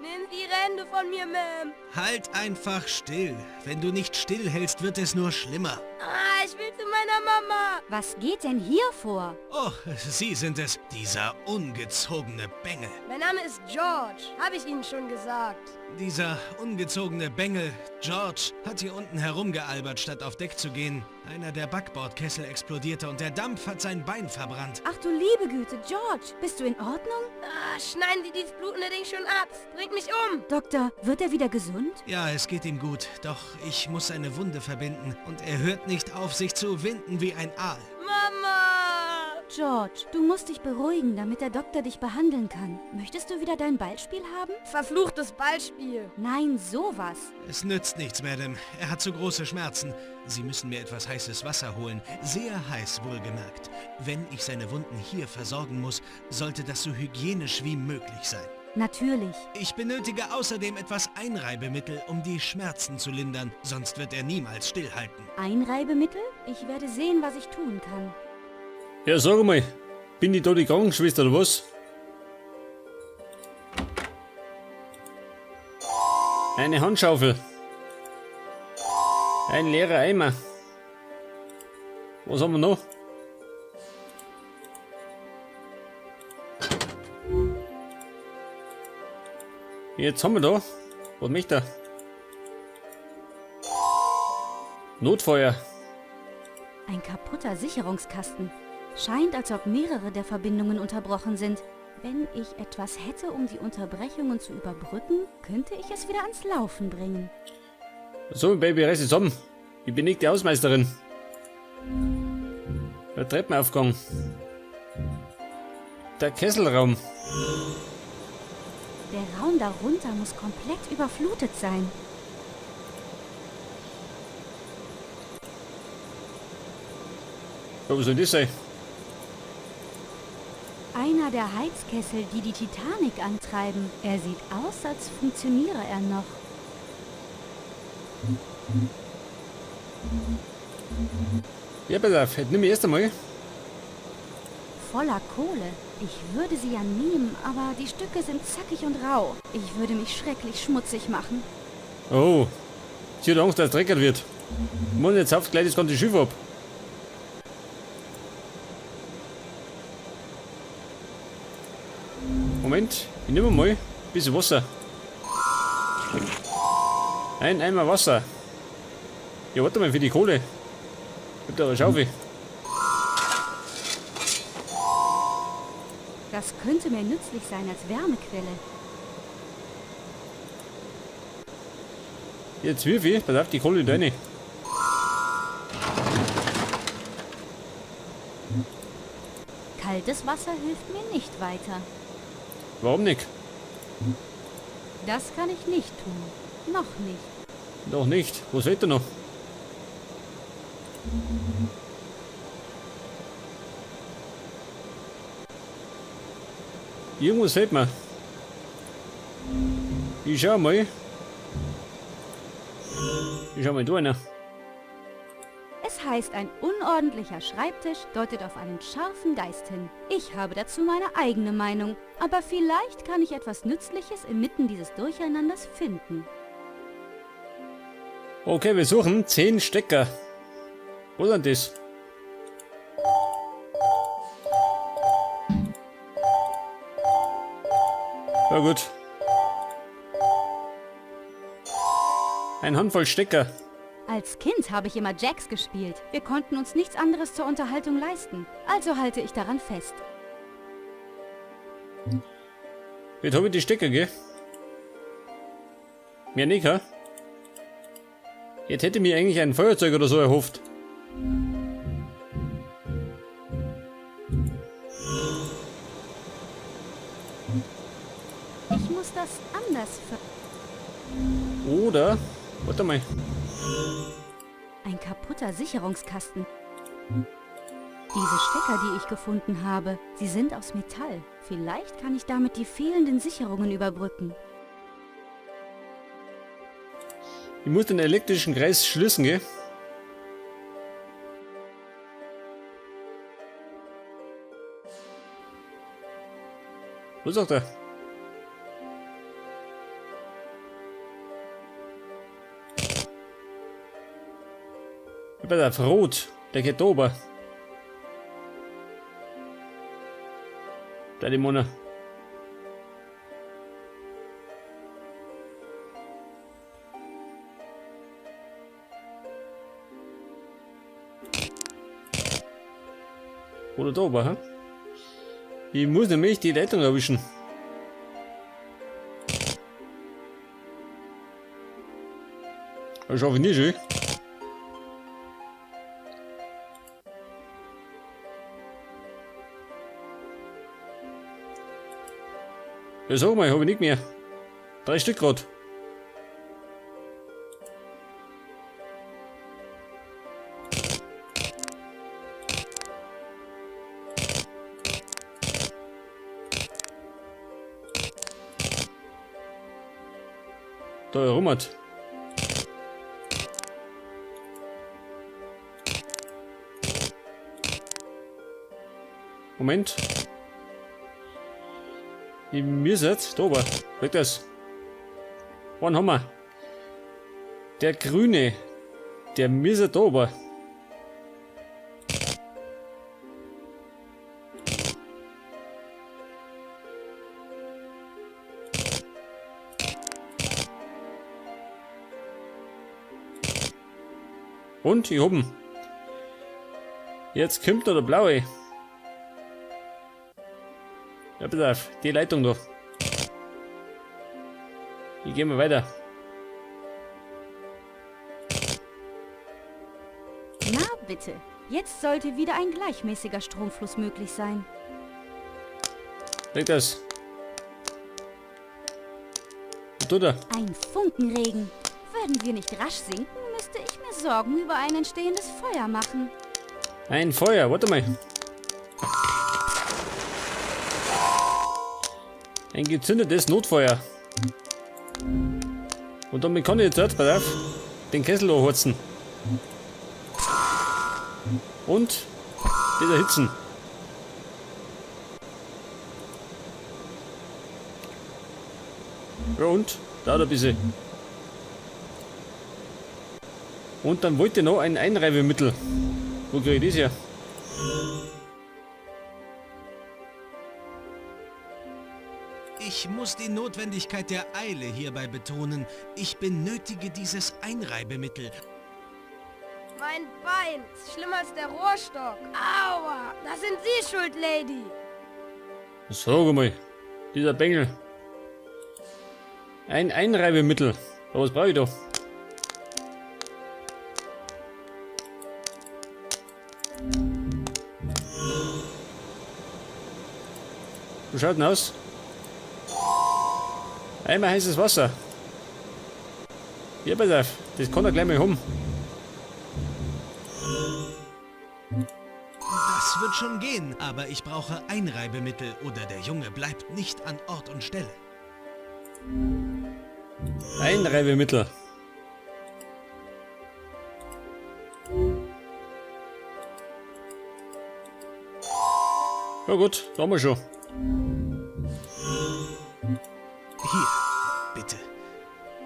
Nehmen Sie Ihre Hände von mir, Ma'am. Halt einfach still. Wenn du nicht stillhältst, wird es nur schlimmer. Ah, ich will zu meiner Mama. Was geht denn hier vor? Oh, Sie sind es. Dieser ungezogene Bengel. Mein Name ist George, habe ich Ihnen schon gesagt. Dieser ungezogene Bengel, George, hat hier unten herumgealbert, statt auf Deck zu gehen. Einer der Backbordkessel explodierte und der Dampf hat sein Bein verbrannt. Ach du liebe Güte, George, bist du in Ordnung? Ah, schneiden Sie dieses blutende Ding schon ab. Es bringt mich um. Doktor, wird er wieder gesund? Ja, es geht ihm gut, doch ich muss seine Wunde verbinden und er hört nicht auf, sich zu winden wie ein Aal. Mama! George, du musst dich beruhigen, damit der Doktor dich behandeln kann. Möchtest du wieder dein Ballspiel haben? Verfluchtes Ballspiel. Nein, sowas. Es nützt nichts, Madame. Er hat zu große Schmerzen. Sie müssen mir etwas heißes Wasser holen. Sehr heiß, wohlgemerkt. Wenn ich seine Wunden hier versorgen muss, sollte das so hygienisch wie möglich sein. Natürlich. Ich benötige außerdem etwas Einreibemittel, um die Schmerzen zu lindern. Sonst wird er niemals stillhalten. Einreibemittel? Ich werde sehen, was ich tun kann. Ja, sag mal, bin ich da die Krankenschwester oder was? Eine Handschaufel. Ein leerer Eimer. Was haben wir noch? Jetzt haben wir da. Was möchte er? Notfeuer. Ein kaputter Sicherungskasten. Scheint, als ob mehrere der Verbindungen unterbrochen sind. Wenn ich etwas hätte, um die Unterbrechungen zu überbrücken, könnte ich es wieder ans Laufen bringen. So, Baby, reiß dich zusammen. Ich bin nicht die Hausmeisterin. Der Treppenaufgang. Der Kesselraum. Der Raum darunter muss komplett überflutet sein. Ja, was soll das sein? Einer der Heizkessel, die die Titanic antreiben. Er sieht aus, als funktioniere er noch. Ja, pass auf, jetzt nimm ich erst einmal. Voller Kohle. Ich würde sie ja nehmen, aber die Stücke sind zackig und rau. Ich würde mich schrecklich schmutzig machen. Oh, sie hat Angst, dass es dreckig wird. Mann, jetzt hauft gleich das ganze Schiff ab. Moment, ich nehme mal ein bisschen Wasser. Ein Eimer Wasser. Ja, warte mal für die Kohle. Ich hab da eine Schaufel. Das könnte mir nützlich sein als Wärmequelle. Jetzt wirf ich, pass auf, die Kohle da rein. Kaltes Wasser hilft mir nicht weiter. Warum nicht? Das kann ich nicht tun. Noch nicht. Noch nicht. Was fehlt da noch? Irgendwas fehlt mir. Ich schau mal. Ich schau mal da rein. Es heißt, ein unordentlicher Schreibtisch deutet auf einen scharfen Geist hin. Ich habe dazu meine eigene Meinung, aber vielleicht kann ich etwas Nützliches inmitten dieses Durcheinanders finden. Okay, wir suchen 10 Stecker. Wo sind das? Ja gut. Ein Handvoll Stecker. Als Kind habe ich immer Jacks gespielt. Wir konnten uns nichts anderes zur Unterhaltung leisten. Also halte ich daran fest. Jetzt hab ich die Stecker, gell? Mehr nicht, ha? Jetzt hätte ich mir eigentlich ein Feuerzeug oder so erhofft. Ich muss das anders ver- Oder, warte mal. Ein kaputter Sicherungskasten. Diese Stecker, die ich gefunden habe, sie sind aus Metall. Vielleicht kann ich damit die fehlenden Sicherungen überbrücken. Ich muss den elektrischen Kreis schließen, gell? Was sagt er? Pass auf, rot. Der geht da oben. Da die Mona. Oder da oben, hä? Ich muss nämlich die Leitung erwischen. Das schaffe ich nicht, ey. Ja, sag mal, hab ich nicht mehr. 3 Stück grad. Da herummert. Moment. Ich muss jetzt. Da oben. Weg das. Wann haben wir? Der Grüne. Der muss da oben. Und ich hab ihn. Jetzt kommt noch der Blaue. Ja, pass auf, die Leitung da. Ich geh mal weiter. Na bitte, jetzt sollte wieder ein gleichmäßiger Stromfluss möglich sein. Leg das. Was tut er? Ein Funkenregen. Würden wir nicht rasch sinken, müsste ich mir Sorgen über ein entstehendes Feuer machen. Ein Feuer, warte mal. Ein gezündetes Notfeuer. Und damit kann ich jetzt, pass auf, den Kessel anheizen. Und das erhitzen. Ja und? Dauert ein bisschen. Und dann wollte ich noch ein Einreibemittel. Wo krieg ich das her? Ich muss die Notwendigkeit der Eile hierbei betonen. Ich benötige dieses Einreibemittel. Mein Bein ist schlimmer als der Rohrstock. Aua, da sind Sie schuld, Lady. Sag mal, dieser Bengel. Ein Einreibemittel. Aber was brauche ich da? Wie schaut denn aus? Einmal heißes Wasser. Ja, pass auf, das kann er gleich mal haben. Das wird schon gehen, aber ich brauche Einreibemittel oder der Junge bleibt nicht an Ort und Stelle. Einreibemittel. Ja gut, da haben wir schon. Hier, bitte.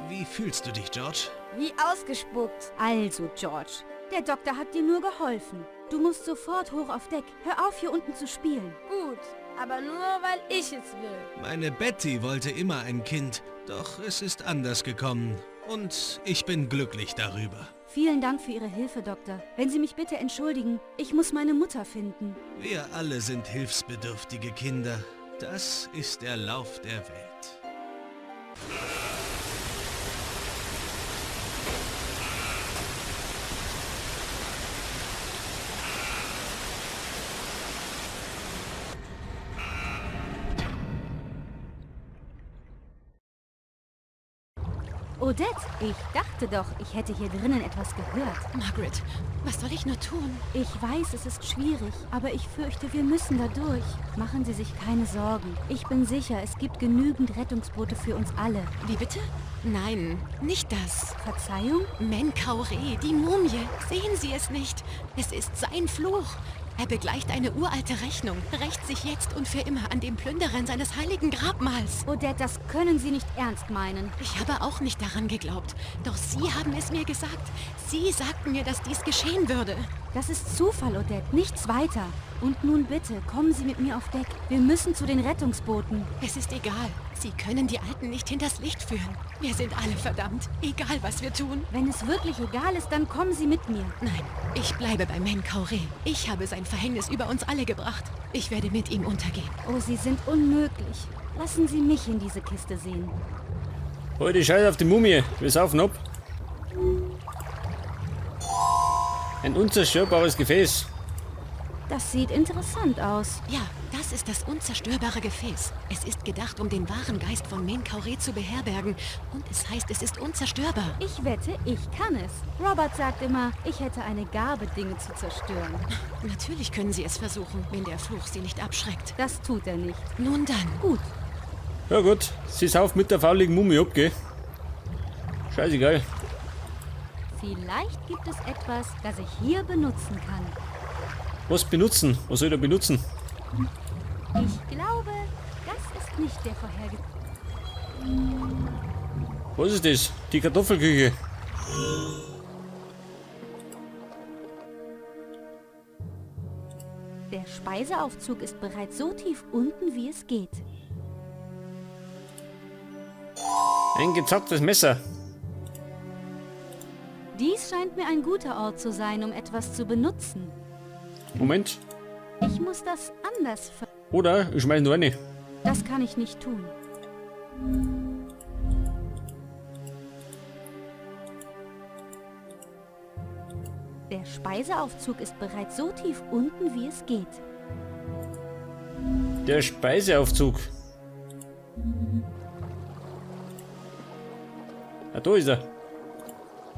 Wie fühlst du dich, George? Wie ausgespuckt. Also, George, der Doktor hat dir nur geholfen. Du musst sofort hoch auf Deck. Hör auf, hier unten zu spielen. Gut, aber nur, weil ich es will. Meine Betty wollte immer ein Kind, doch es ist anders gekommen. Und ich bin glücklich darüber. Vielen Dank für Ihre Hilfe, Doktor. Wenn Sie mich bitte entschuldigen, ich muss meine Mutter finden. Wir alle sind hilfsbedürftige Kinder. Das ist der Lauf der Welt. Odette, ich dachte doch, ich hätte hier drinnen etwas gehört. Margaret, was soll ich nur tun? Ich weiß, es ist schwierig, aber ich fürchte, wir müssen da durch. Machen Sie sich keine Sorgen. Ich bin sicher, es gibt genügend Rettungsboote für uns alle. Wie bitte? Nein, nicht das. Verzeihung? Menkaure, die Mumie. Sehen Sie es nicht? Es ist sein Fluch. Er begleicht eine uralte Rechnung, rächt sich jetzt und für immer an den Plünderern seines heiligen Grabmals. Odette, das können Sie nicht ernst meinen. Ich habe auch nicht daran geglaubt. Doch Sie haben es mir gesagt. Sie sagten mir, dass dies geschehen würde. Das ist Zufall, Odette, nichts weiter. Und nun bitte, kommen Sie mit mir auf Deck. Wir müssen zu den Rettungsbooten. Es ist egal. Sie können die Alten nicht hinters Licht führen. Wir sind alle verdammt. Egal, was wir tun. Wenn es wirklich egal ist, dann kommen Sie mit mir. Nein, ich bleibe bei Menkaure. Ich habe sein Verhängnis über uns alle gebracht. Ich werde mit ihm untergehen. Oh, Sie sind unmöglich. Lassen Sie mich in diese Kiste sehen. Heute Scheiß auf die Mumie. Wir saufen ab. Ein unzerstörbares Gefäß. Das sieht interessant aus. Ja, das ist das unzerstörbare Gefäß. Es ist gedacht, um den wahren Geist von Menkaure zu beherbergen. Und es heißt, es ist unzerstörbar. Ich wette, ich kann es. Robert sagt immer, ich hätte eine Gabe, Dinge zu zerstören. Natürlich können Sie es versuchen, wenn der Fluch Sie nicht abschreckt. Das tut er nicht. Nun dann. Gut. Ja gut, sie sauft mit der fauligen Mumie ab, gell? Scheißegal. Vielleicht gibt es etwas, das ich hier benutzen kann. Was benutzen? Was soll ich da benutzen? Ich glaube, das ist nicht der vorherge... Was ist das? Die Kartoffelküche. Der Speiseaufzug ist bereits so tief unten, wie es geht. Ein gezacktes Messer. Dies scheint mir ein guter Ort zu sein, um etwas zu benutzen. Moment. Ich muss das anders ver... Oder ich schmeiß nur eine. Das kann ich nicht tun. Der Speiseaufzug ist bereits so tief unten, wie es geht. Der Speiseaufzug. Ah, da ist er.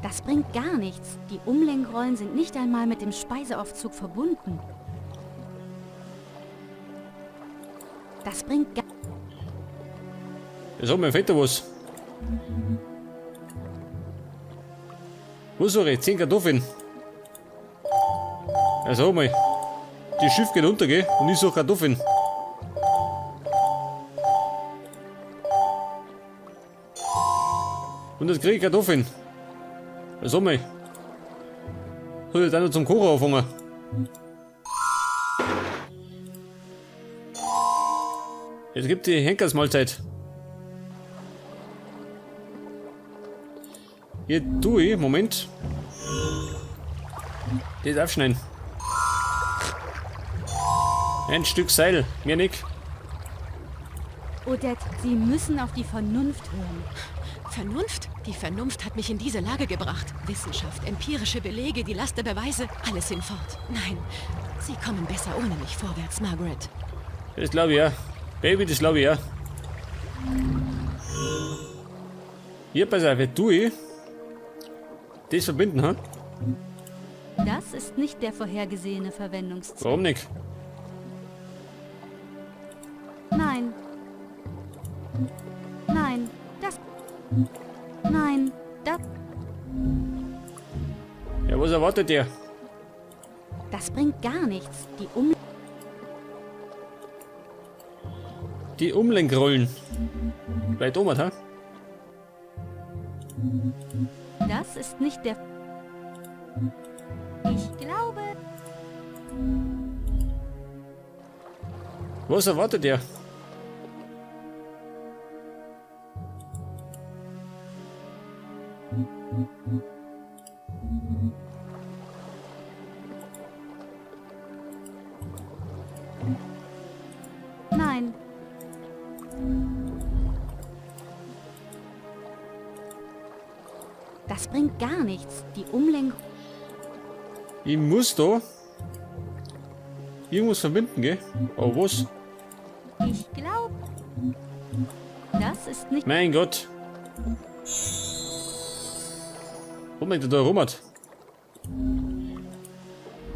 Das bringt gar nichts. Die Umlenkrollen sind nicht einmal mit dem Speiseaufzug verbunden. Das bringt gar... Das hat mein Vetter was. Wo soll ich? 10 Kartoffeln. Also mal. Das Schiff geht unter, gell? Und ich suche Kartoffeln. Und jetzt krieg ich Kartoffeln. Also mal. Soll ich dann noch zum Kochen anfangen? Jetzt gibt die Henkersmahlzeit. Hier tue ich, Moment. Das aufschneiden. Ein Stück Seil, mehr nicht. Odette, Sie müssen auf die Vernunft hören. Vernunft? Die Vernunft hat mich in diese Lage gebracht. Wissenschaft, empirische Belege, die Last der Beweise, alles hinfort. Nein, Sie kommen besser ohne mich vorwärts, Margaret. Das glaube ich ja. Baby, das glaube ich ja. Hier, pass auf, jetzt tue ich das verbinden, ha? Das ist nicht der vorhergesehene Verwendungszweck. Warum nicht? Nein. Nein, das... Nein, das... Ja, was erwartet ihr? Das bringt gar nichts. Die Umlenkrollen. Vielleicht oben, ha? Das ist nicht der... Ich glaube... Was erwartet ihr? Nein. Das bringt gar nichts. Die Umlenkung... Ich muss da irgendwas verbinden, gell? Aber was? Ich glaub, das ist nicht... Mein Gott. Wo mein da rum hat?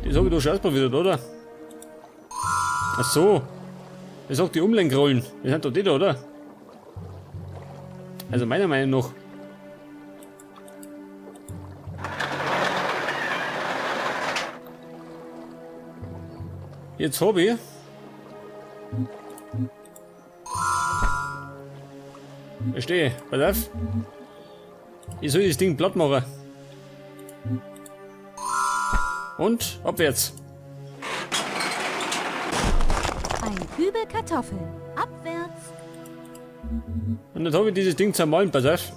Das hab ich doch schon ausprobiert, oder? Ach so. Das sagt die Umlenkrollen. Das sind doch die da, oder? Also meiner Meinung nach. Jetzt hab ich. Verstehe. Pass auf. Ich soll das Ding platt machen. Und abwärts. Ein Kübel Kartoffeln. Abwärts. Und dann habe ich dieses Ding zermahlen, pass auf.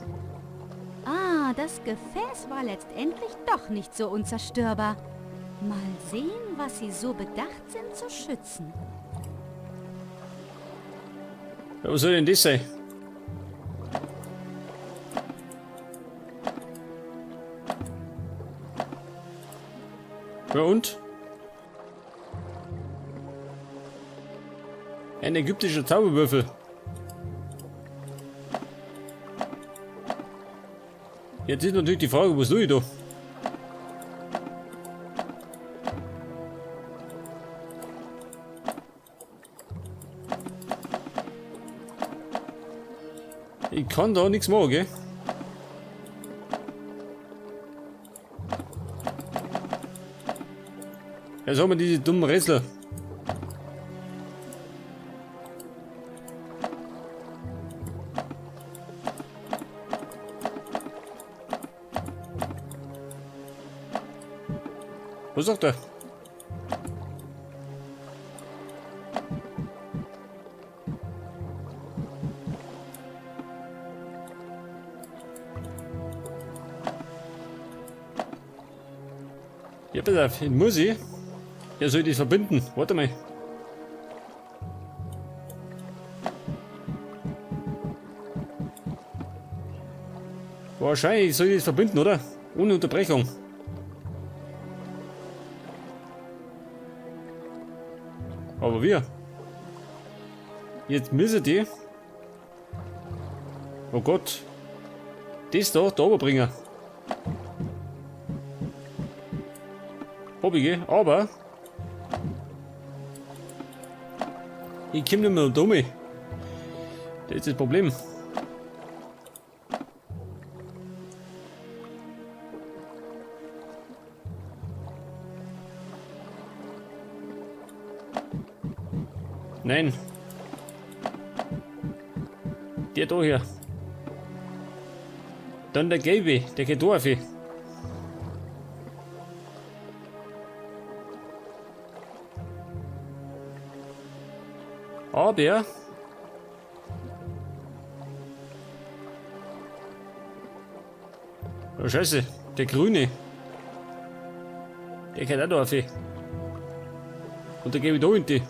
Ah, das Gefäß war letztendlich doch nicht so unzerstörbar. Mal sehen, was sie so bedacht sind zu schützen. Ja, was soll denn das sein? Ja und? Ein ägyptischer Zauberwürfel. Jetzt ist natürlich die Frage, was tue ich da? Ich kann da nichts machen, gell? Jetzt haben wir diese dummen Rätsel. Was sagt er? Ja, pass auf, ich muss ich. Ja, soll ich das verbinden? Warte mal. Wahrscheinlich soll ich das verbinden, oder? Ohne Unterbrechung. Aber wir. Jetzt müssen die. Oh Gott. Das da, da oberbringen. Hab ich, gell? Aber. Ich komm nicht mehr da mit. Das ist das Problem. Nein. Der da hier. Dann der gelbe, der geht da auf. Aber oh Scheiße, der grüne. Der geht auch da auf. Und der gebe ich da in die.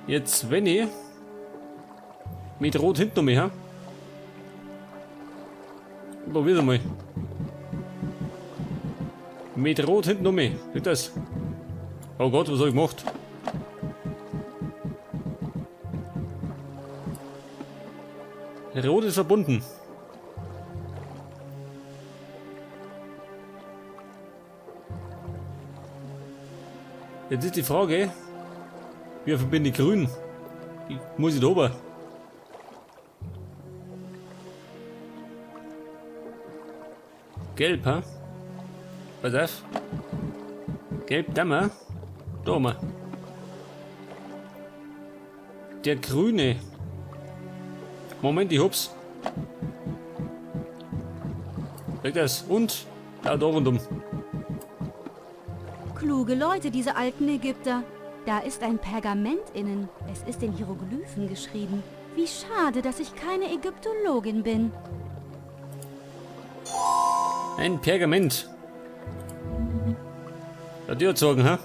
Jetzt, wenn ich mit Rot hinten noch mehr, ha? Probier's mal. Mit Rot hinten noch mehr. Sieht das? Oh Gott, was hab ich gemacht? Rot ist verbunden. Jetzt ist die Frage, wie verbinde ich grün? Ich muss ich da oben? Gelb, ha? Pass auf. Gelb, da mal. Da mal. Der grüne. Moment, ich hab's. Weg das. Und? Ja, da rundum. Kluge Leute, diese alten Ägypter. Da ist ein Pergament innen. Es ist in Hieroglyphen geschrieben. Wie schade, dass ich keine Ägyptologin bin. Ein Pergament. Ja, die hat sagen, ha?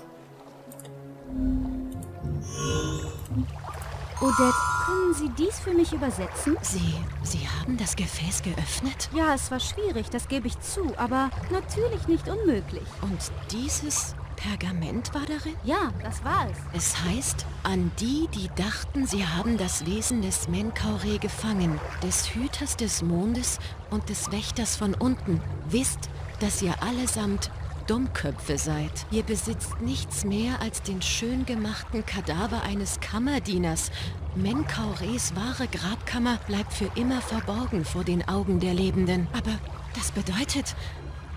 Odette, können Sie dies für mich übersetzen? Sie haben das Gefäß geöffnet? Ja, es war schwierig, das gebe ich zu, aber natürlich nicht unmöglich. Und dieses Pergament war darin? Ja, das war es. Es heißt, an die, die dachten, sie haben das Wesen des Menkaure gefangen, des Hüters des Mondes und des Wächters von unten, wisst, dass ihr allesamt Dummköpfe seid. Ihr besitzt nichts mehr als den schön gemachten Kadaver eines Kammerdieners. Menkaures wahre Grabkammer bleibt für immer verborgen vor den Augen der Lebenden. Aber das bedeutet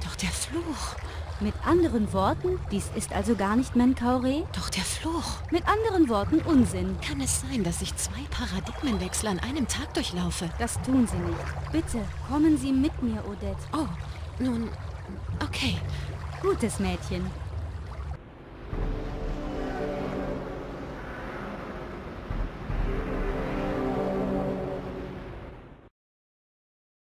doch der Fluch. Mit anderen Worten, dies ist also gar nicht Menkaure? Doch der Fluch. Mit anderen Worten, Unsinn. Kann es sein, dass ich 2 Paradigmenwechsel an einem Tag durchlaufe? Das tun Sie nicht. Bitte, kommen Sie mit mir, Odette. Oh, nun, okay. Gutes Mädchen.